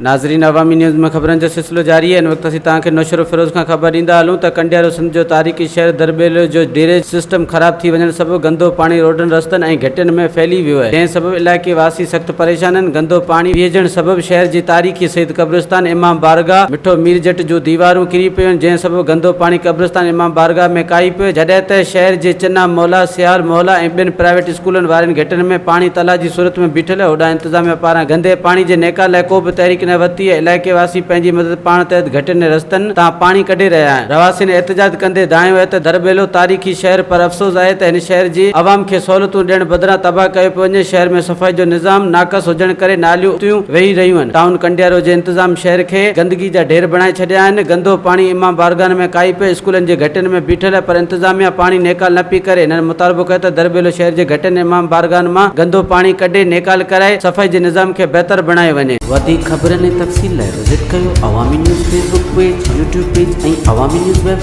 ناظرين عوامي نيوز ۾ خبرن جو سلسلو جاري آهي ان وقت اسين توهان کي نوشهروفيروز کان خبر ڏيندا هلون ته ڪنڊيارو سنڌ جو تاريخي شهر درٻيلو جو ڊرينيج سسٽم خراب ٿي وڃڻ سبب گندو پاڻي روڊن رستن ۽ گهٽين ۾ ڦهلي ويو آهي جنهن سبب علائقي واسي سخت پريشان آهن گندو پاڻي ويهجڻ سبب شهر جي تاريخي سيد قبرستان امام بارگاهه مٺو مير جٽ جون ديوارون ڪري پيون آهن جنهن سبب گندو پاڻي قبرستان امام بارگاهه ۾ ڪاهي پيو جڏهن ته شهر جي چنا مولا سيال محلا ۽ ٻين پرائيويٽ اسڪولن وارين گهٽين ۾ پاڻي تلاء جي صورت ۾ بيٺل آهي، هوڏانهن انتظاميا پاران گندي پاڻي جي نيڪال لاء ڪو به تحريڪ نه ورتي آهي، علائقي واسي پنهنجي مدد پاڻ تحت گهٽين ۽ رستن تان پاڻي ڪڍي رهيا آهن، رهواسين احتجاج ڪندي دانهيو آهي ته درٻيلو تاريخي شهر پر افسوس آهي ته هن شهر جي عوام کي سهولتون ڏيڻ بدران تباهه ڪيو پيو وڃي، شهر ۾ صفائي جو نظام ناقص هجڻ ڪري ناليون ابتيون ويهي رهيون آهن، ٽائون ڪنڊيارو جي انتظام شهر کي گندگي جا ڍير بڻائي ڇڏيا آهن، گندو پاڻي امام بارگاهن ۾ ڪاهي پيو، اسڪولن جي گهٽين ۾ بيٺل آهي پر انتظاميا پاڻي نيڪال نه پئي ڪري، هنن مطالبو ڪيو ته درٻيلو شهر جي گهٽين ۽ امام بارگاهن مان گندو پاڻي ڪڍي نيڪال ڪرائي صفائي جي نظام کي بهتر بڻايو وڃي. وڌيڪ خبرن ۽ تفصيل لاء وزٽ ڪيو Awami news Facebook page, YouTube page ۽ Awami news website.